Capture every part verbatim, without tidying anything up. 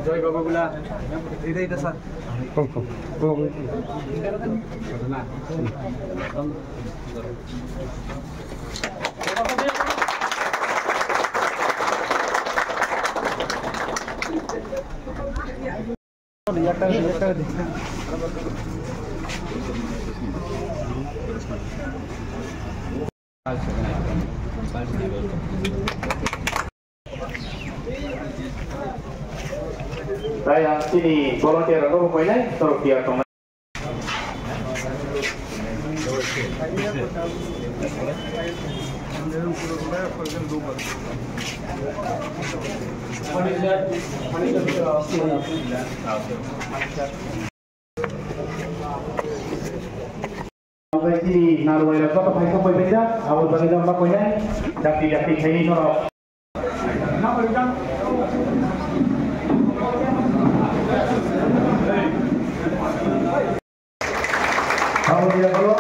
Joy Babu Bula. Tai ang chini volunteer rok no bo koinai sorok tiyar tongnai. Oke, chini narwai rok joto phaisa koi baijak, abo bagwi no ma koinai, dakti dakti khaini norok. Abo dia kalau.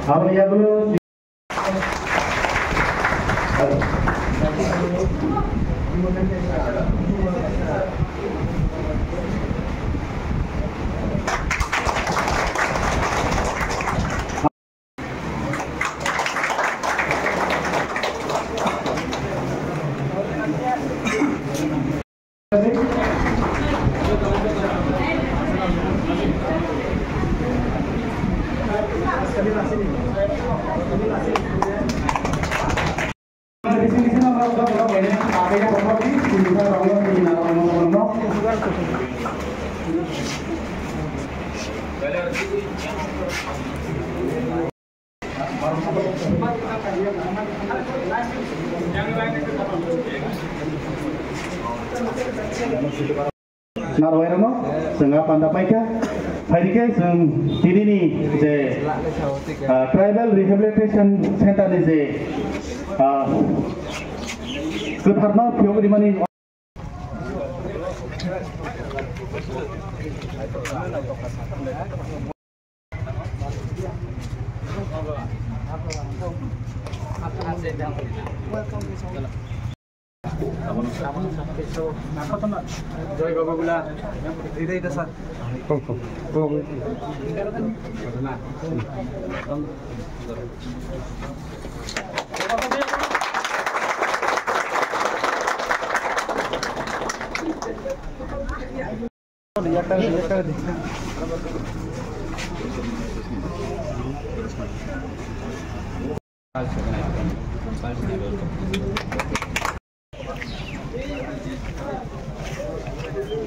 Aboni yagulo. Narwai rano chwng a panda paikha. Phaidi khe chwng tini ni je, ah, Tribal Rehabilitation Center ni je, ah, kwtharno phiyok rimani. Joy Baba Bula.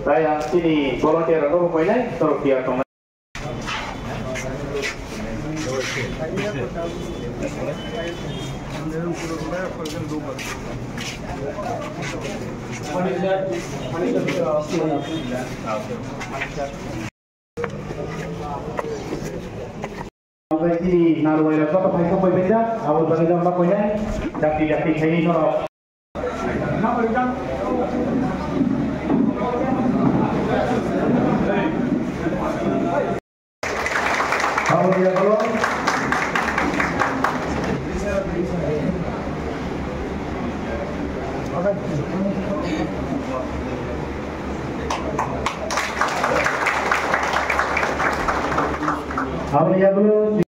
Tai ang chini volunteer rok no bo koinai sorok tiyar tongnai. Oke, chini narwai rok joto phaisa koi baijak, abo bagwi no ma koinai, dakti dakti khaini norok. Abo dia, bro. Abo dia, bro.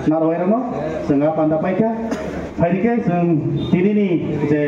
Narwai rano chwng a panda paikha. Phaidi khe chwng tinini je